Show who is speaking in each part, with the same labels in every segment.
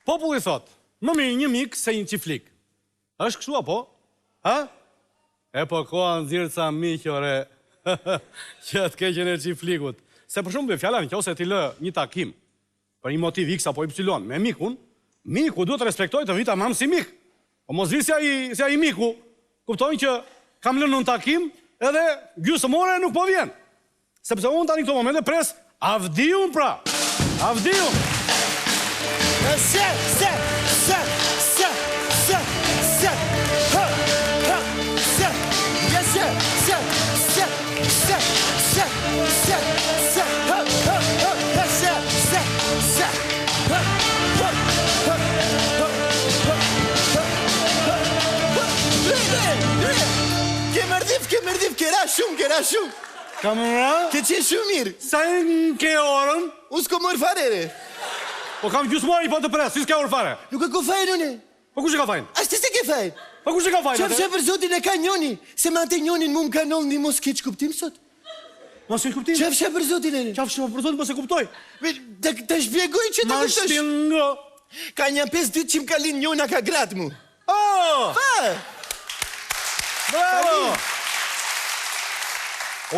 Speaker 1: Populli thotë, më mirë një mik se një çiflik. Është kështu apo? Ha? E po koha nxjerr ca miq ore që të keqen e çiflikut. Se për shembull fjala në qoftë se ti lë një takim për një motiv X apo Y me mikun, miku duhet të respektojë të vijë tamam si mik. Po mos vijë si ai si ai miku. Kupton që kam lënë un takim edhe gjysmë ore nuk po vjen. Sepse unë tani këto momente pres Avdiun pra! Avdiun!
Speaker 2: Se, se, se, se, se, se, hë, hë, se, je se, se, se, se, se, se, se, hë, hë, hë, hë, se, se, se, hë, hë, hë, hë, hë, hë, hë, hë, Dre, dre, ke mërdhif, ke mërdhif, ke ra shumë, ke ra shumë.
Speaker 1: Kam ra?
Speaker 2: Ke qenë shumë mirë.
Speaker 1: Sa e ke orën?
Speaker 2: Unë s'kom orë fare, re.
Speaker 1: Po kam gjysmë ore po të pres, si s'ke orë fare?
Speaker 2: Nuk e ko fajin unë.
Speaker 1: Po kush e ka fajin?
Speaker 2: As ti s'e ke fajin.
Speaker 1: Po kush e ka fajin?
Speaker 2: Qafsha për zotin e ka njoni, se me atë njonin mu më ka ndodh një mos keqkuptim sot.
Speaker 1: Mos keqkuptim?
Speaker 2: Qafsha për zotin e.
Speaker 1: Qafsha për zotin, po s'e kuptoj.
Speaker 2: Të, të shpjegoj që të kuptosh.
Speaker 1: Ma shpjego.
Speaker 2: Ka nja 5 ditë që më ka lind njona ka gratë mu.
Speaker 1: Oh!
Speaker 2: Pa!
Speaker 1: Bravo!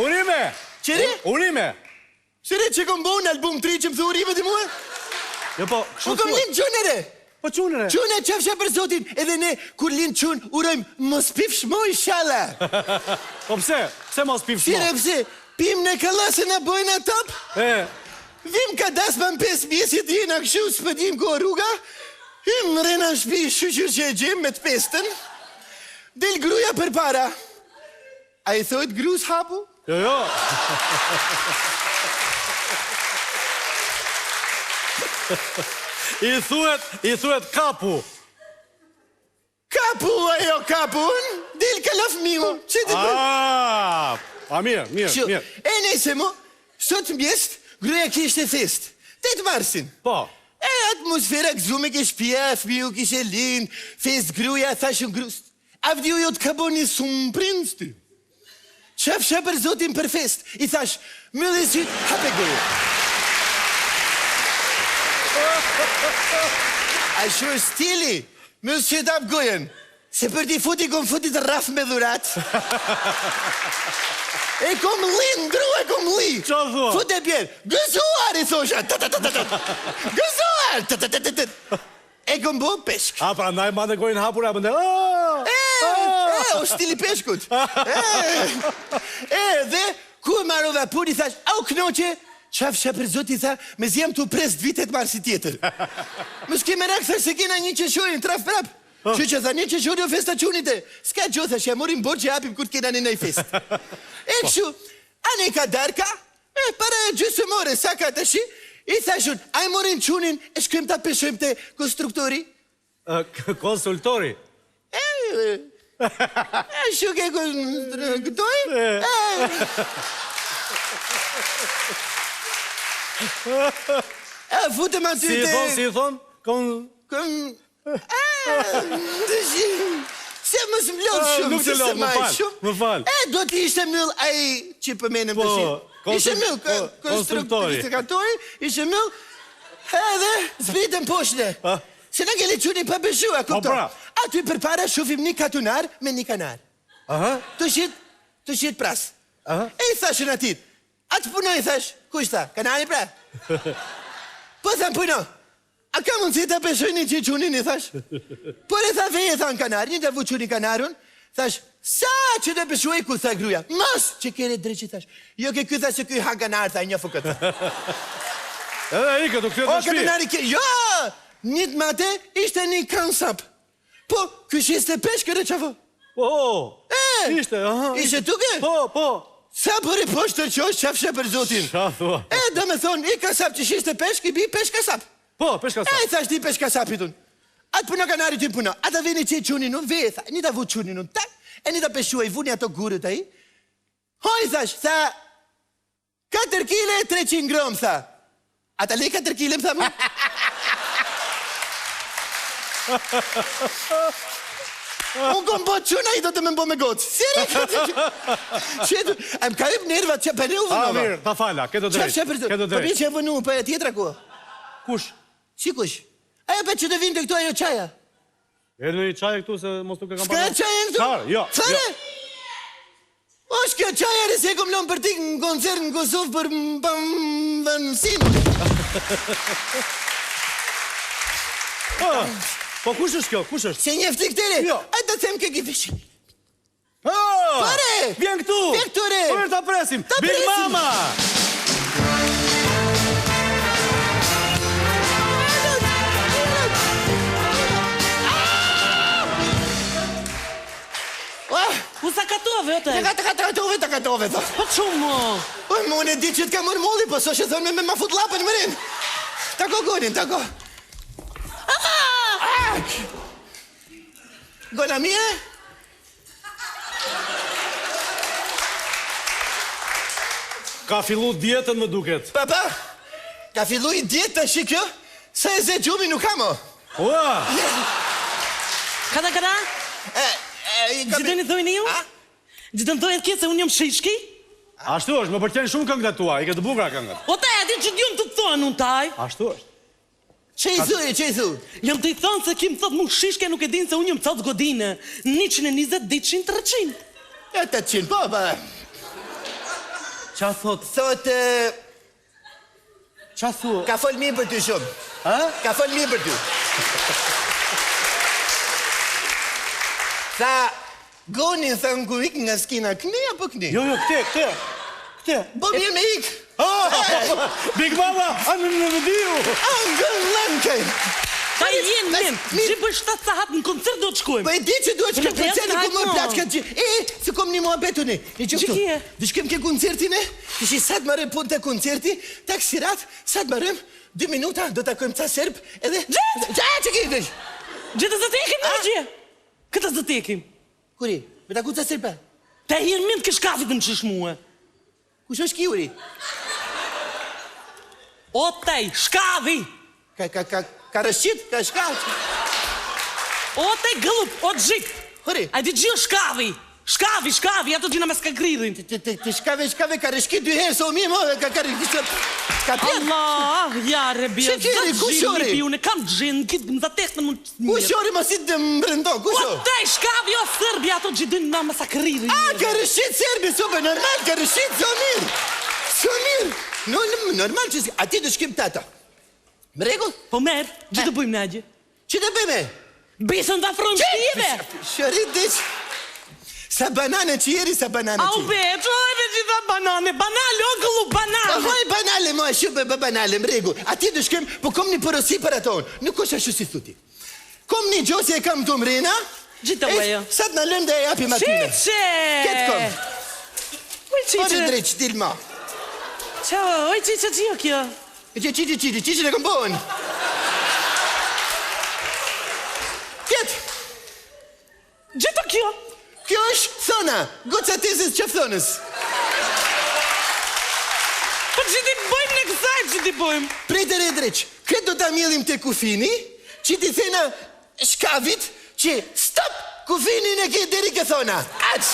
Speaker 1: Urime!
Speaker 2: Qëri?
Speaker 1: Urime!
Speaker 2: Qëri, që kom bo në album 3 që më thu urime ti mua?
Speaker 1: Jo po, kështu
Speaker 2: Po kom lind çun ere!
Speaker 1: Po çun ere?
Speaker 2: Çun e qafsha për zotin, edhe ne kur lind çun urojmë mos pifsh mo ishalla.
Speaker 1: Po pse? Pse mos pifsh mo?
Speaker 2: Si re pse? Pim në kallasë na bojnë top?
Speaker 1: E.
Speaker 2: Vim ka dasma në 5 mjesit jena kështu s'po dim ku rruga. Hym mrena në shpi shyqyr që e gjem me të pestën. Del gruja përpara. A i thohet grus hapu?
Speaker 1: Jo, jo. I thuhet, i thuhet kapu.
Speaker 2: Kapu ajo kapun, del kala fëmiu, që ti
Speaker 1: për... Ah, a mirë, mirë,
Speaker 2: Që,
Speaker 1: mirë.
Speaker 2: E nejse mo, sot mëngjes, gruja kishte fest, 8 marsin.
Speaker 1: Po.
Speaker 2: E atmosfera gëzume ke shpia, fëmiu kishe lind, fest gruja, thashën grus. Avdiu jot ka bo një surprizë ty. Qafsha për zotin për fest, i thash, mylli sytë, hape gojën. Ashtu është stili, myll sytë hap gojën. Se për t'i futi, kom futi të rraf me dhurat. E kom li, ndru e kom li.
Speaker 1: Qa thua?
Speaker 2: Fut e bjerë, gëzuar i thosha, të të të të të. Gëzuar, të të të të të. E kom bo peshk.
Speaker 1: A, pra ndaj mbante gojën hapur e bënte "Aaah!"
Speaker 2: E, e, o stili peshkut. E, e, dhe, ku e marova punë, i thash, a u knoqe? Qafsha për zoti tha, mezi jam tu pres të vitet marsi tjetër. Mos ke merak, thash, se kena një qershorin, traf prap. Që që tha, një qershori o festa çunit e. S'ka gjo, thash, ja morim borxh e hapim kur t'kena ne nej fest. E kështu, ane ka darka, E, para gjysëm ore, sa ka tashi, i thashun, a e morim çunin, e shkojmë ta peshojmë te konstruktori?
Speaker 1: Konsultori.
Speaker 2: E, e, shuke konstruktoi? E. E, futëm aty
Speaker 1: Si i
Speaker 2: te...
Speaker 1: thon, si i thon? Kon...
Speaker 2: Kon... Se mos më lodh shumë,
Speaker 1: Nuk të lodh, më fal, më fal.
Speaker 2: E, do të ishte myll ai që përmenem
Speaker 1: Po,
Speaker 2: tash. Ishte myll,
Speaker 1: po, konstruktori.
Speaker 2: Konstruktori, ishte myll, edhe zbritëm poshtë ne. Se na ngeli çuni pa peshua,
Speaker 1: Po,
Speaker 2: kupton?
Speaker 1: pra.
Speaker 2: Aty përpara shufim një katunar me një kanar.
Speaker 1: Aha.
Speaker 2: Të shit, të shit pras.
Speaker 1: Aha.
Speaker 2: E i thashën atit, atë punoj, thash, kush tha, kanari pra? Po tha puno, A ka mundësi ta peshoj një çik çunin, i thash. Por e tha veje, tha në kanar, një ta vu çunin kanarun, thash, sa që të peshuaj ku, tha gruja, mos, që kere dreqi, thash. Jo ke ky, tha se ky ha kanar, tha, njofu këtë.
Speaker 1: Edhe ikët, u kthyet
Speaker 2: O,
Speaker 1: në shtëpi.
Speaker 2: katunari ke, jo, një të mate, ishte një kasap. Po, ky shiste peshk ere qafo.
Speaker 1: Po,
Speaker 2: E,
Speaker 1: ishte, aha.
Speaker 2: Ishte tuke?
Speaker 1: Po, po.
Speaker 2: Sa bëri poshtë të qosh, qafshe për zotin.
Speaker 1: Qa thua?
Speaker 2: E, do me thonë, i kasap që shiste peshk, i bi peshk kasap.
Speaker 1: Po, peshk kasap.
Speaker 2: E, i thash ti peshk kasapit unë. Atë puno kanari ty puno. Ata vini që çunin unë, ve, tha, një ta vu çunin unë, tak, e një ta peshuaj, vuni ato gurët ai. Hoj, thash, tha, 4 kile e 300 gram, tha. A ta lej 4 kile, më tha mu? Unë kom bo çun, ai do të më bo me gocë. Si e re? Që tu, a më ka hyp nervat që për u
Speaker 1: A,
Speaker 2: vënova.
Speaker 1: mirë, ta fala, ke të
Speaker 2: Qafë
Speaker 1: drejtë.
Speaker 2: që për
Speaker 1: Ke të
Speaker 2: Po
Speaker 1: drejtë.
Speaker 2: mirë që e vënu, po e tjetra ku?
Speaker 1: Kush?
Speaker 2: Si kush? Ajo pe që të vinte këtu ajo çaja.
Speaker 1: E në një çaj këtu se mos nuk e kam
Speaker 2: parë. S'ka çaj këtu?
Speaker 1: Ka, jo.
Speaker 2: Fare? Jo. Është kjo çaja re se e kom lënë për tik në koncert në Kosovë për pamvënësim.
Speaker 1: Po kush është kjo? Kush është?
Speaker 2: S'e njeh ti këtë re?
Speaker 1: Jo.
Speaker 2: Ai të them ke kifish.
Speaker 1: Oh!
Speaker 2: Pare!
Speaker 1: Vjen këtu!
Speaker 2: Vjen këtu re!
Speaker 1: Po ta presim!
Speaker 2: Ta
Speaker 1: Big
Speaker 2: presim!
Speaker 1: Mama!
Speaker 2: Ah!
Speaker 3: U sakatove, o te.
Speaker 2: Ka të katove, të katove, tho.
Speaker 3: Po çu mo?
Speaker 2: Po më unë e di që të ka marrë molli, po s'është thonë me me ma fut llapën më rin. Tako gonin, tako. Ah! Gona mire?
Speaker 1: Ka fillu dietën më duket.
Speaker 2: Papa, ka fillu i dietë tash kjo? Sa e ze gjumi nuk ka mo.
Speaker 1: Ua!
Speaker 3: Kada, kada?
Speaker 2: E, e, i ka...
Speaker 3: Gjithë të thojnë ju?
Speaker 2: A?
Speaker 3: Gjithë të thojnë kjo se unë jam shishki?
Speaker 1: Ashtu është, më pëlqen shumë këngët e tua, i ke të bukura këngët.
Speaker 3: O te, e di që t'jum të të thonë unë taj.
Speaker 1: Ashtu është.
Speaker 2: Që i thuj, që i thuj?
Speaker 3: Jam të i thonë se kim thot mu shishke nuk e din se unë jam cocë godine. 120, 200, 300.
Speaker 2: E, 800, po, po.
Speaker 1: Qa thot?
Speaker 2: Thot, e,
Speaker 1: Qa thua?
Speaker 2: ka fol mirë për ty shumë.
Speaker 1: Ha?
Speaker 2: Ka fol mirë për ty. Tha, Goni, tha në ku ik nga skina, këni apo këni?
Speaker 1: Jo, jo, këte, këte. Këte.
Speaker 2: Po mirë me ik.
Speaker 1: Ah! Big Mama, anë në vëdiu.
Speaker 2: Angën lënkën.
Speaker 3: Ta i jenë
Speaker 2: Tas-
Speaker 3: men,
Speaker 2: mi-
Speaker 3: që bëj 7 sahat në koncert do të shkojmë.
Speaker 2: Po e di që duhet
Speaker 3: Po
Speaker 2: shkojmë
Speaker 3: në pjesë
Speaker 2: koncertin ku më
Speaker 3: hajt,
Speaker 2: plaç ka që. E, se kom një muhabet unë. Një që
Speaker 3: Që
Speaker 2: këtu.
Speaker 3: kje?
Speaker 2: Do shkojmë ke koncertin e? Tash sa të marrim punë te koncerti, taksirat, sa të marrim 2 minuta do takojmë ca serb edhe
Speaker 3: Gjithë!
Speaker 2: Qa që ke dësh?
Speaker 3: Gjithë të tekim, në gjë. Këtë të tekim.
Speaker 2: Kuri, me taku ca serba.
Speaker 3: Ta jenë men të këshkafit në qësh mue.
Speaker 2: Kush është kiuri?
Speaker 3: O tej, shkavi!
Speaker 2: Ka ka ka ka rëshqit, ka shka.
Speaker 3: O tej, gëllup, o xhip.
Speaker 2: Hori.
Speaker 3: A di gjë shkavi? Shkavi, shkavi, ato gjina me skakririn.
Speaker 2: Të të të shkave shkave ka rëshqit dy herë, so mirë, mo, ka ka rëshqit. Ka pjet.
Speaker 3: Allah, ja rebi,
Speaker 2: Që keni, kush ori?
Speaker 3: Unë kam xhin, këtë më zatehtën mund të
Speaker 2: Kush ori mos i të mbrëndo, kush
Speaker 3: O
Speaker 2: o?
Speaker 3: tej, shkavi, o Serbi, ato gjidin na masakririn.
Speaker 2: A, ka rëshqit Serbi, super, normal, ka rëshqit, so mirë. So mirë. No, normal që si, aty do shkim tata. Më rregull?
Speaker 3: Po merë, që të bëjmë në gjë?
Speaker 2: Që të bëjme?
Speaker 3: Besën të afrojmë shpijeve.
Speaker 2: Shëri diq. Sa banane që jeri, sa banane
Speaker 3: A
Speaker 2: që
Speaker 3: u be, që e be gjitha banane, banale, o gëllu,
Speaker 2: Po
Speaker 3: banale.
Speaker 2: hoj banale, mo, e shupe, bë banale, më rregull. Aty do shkim, po kom një porosi për ato unë. Nuk është ashtu si thuti. Kom një gjë që e kam këtu mrena.
Speaker 3: Gjithë
Speaker 2: e,
Speaker 3: ajo.
Speaker 2: Sa të na lëmë dhe e japim atyne.
Speaker 3: Qiqe!
Speaker 2: Këtë kom.
Speaker 3: Oj,
Speaker 2: Po
Speaker 3: qiqe.
Speaker 2: drejt, dil ma.
Speaker 3: Qa, oj, qiqe, që kjo?
Speaker 2: E që qiqe, qiqe, qiqe e kom bëhen. Këtë.
Speaker 3: Gjithë kjo?
Speaker 2: Kjo është thëna, goca tezës që thënës.
Speaker 3: Po që ti bëjmë në kësaj, që ti bëjmë?
Speaker 2: Pritër e dreq, këtë do ta mjellim te kufini, që ti thena shkavit, që stop, kufinin e ke deri ke thona. Aq!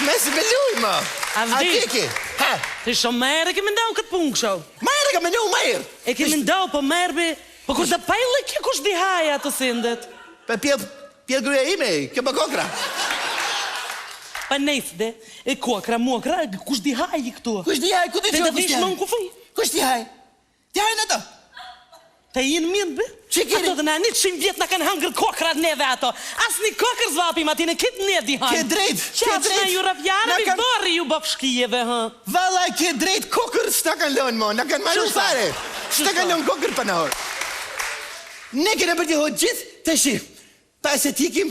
Speaker 2: Mes me luj, ma.
Speaker 3: A vdi?
Speaker 2: Aty ke. Ha,
Speaker 3: Ti shumë merë e ke mendau këtë punë kështu.
Speaker 2: ma erë ka mendau, ma erë.
Speaker 3: E ke mendau, po merë be. Po kur të pajle kjo kush di haja ato sendet?
Speaker 2: Pa pjell, pjell gruaja ime, kjo pa kokra.
Speaker 3: Pa nejse de, e kokra, mokra, kush di haji këtu?
Speaker 2: Kush di haj, ku di
Speaker 3: Te
Speaker 2: qo,
Speaker 3: të
Speaker 2: kush di
Speaker 3: vish
Speaker 2: haj?
Speaker 3: më në kufi.
Speaker 2: Kush di haj? Ti hajnë ato?
Speaker 3: Te jenë mirë, be?
Speaker 2: Që keni?
Speaker 3: Ato dhe na 100 vjet na kanë hangër kokrat neve ato. As një kokër zvapim aty, ne këtë ne di hajmë.
Speaker 2: Ke drejt, ke
Speaker 3: Qafsh
Speaker 2: drejt.
Speaker 3: na ju rafjare,
Speaker 2: Na
Speaker 3: mi
Speaker 2: kanë-
Speaker 3: borri ju bëfshkijeve, hë.
Speaker 2: Valla ke drejt kokër s'ta kanë lënë mo, na kanë marrë
Speaker 3: Qysh tha?
Speaker 2: fare. S'ta kanë lënë kokër pa na horë. Ne kena për t'i hot gjithë të shi. Pa se t'ikim,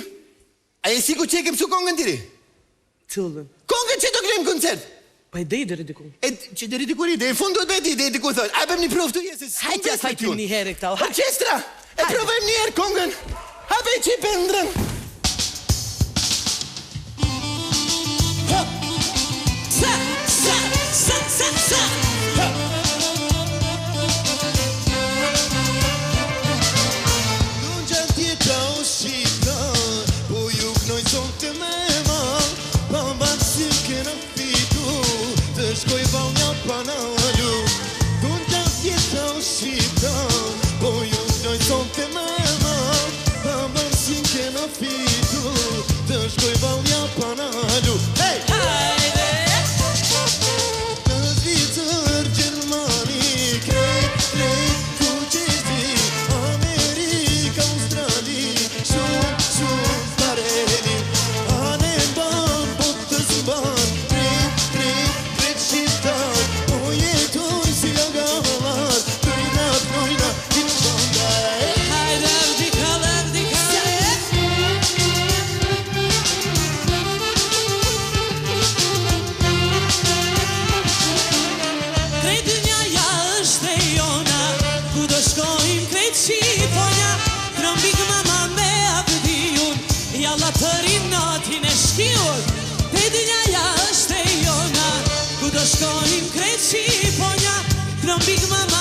Speaker 2: a e sikur që e kem su kongën tiri?
Speaker 3: Cillën.
Speaker 2: Kongën që do klem koncert.
Speaker 3: Pa e dej deri diku.
Speaker 2: E që deri diku ri, deri në fund duhet beti, deri diku thot. A bëjmë një provë tu jese, s'kom
Speaker 3: Hajde,
Speaker 2: besë me
Speaker 3: fajtim
Speaker 2: tjun.
Speaker 3: një herë këta, hajde.
Speaker 2: Orkestra, e
Speaker 3: Hajde.
Speaker 2: provojmë një herë kongën. Hape që i pendrën. Ha,
Speaker 3: Sa, sa, sa, sa, sa.
Speaker 2: ha.
Speaker 4: Lungja tjeta o shqiptar Po ju knoj son të me mal Pa mbaksim kena fitu Të shkoj vallja pa nalu Lungja tjeta o shqiptar.
Speaker 3: Jalla për inatin e shkiut Te dynjaja është e jona Ku do shkojmë krejt shqiponja Knon Big Mama.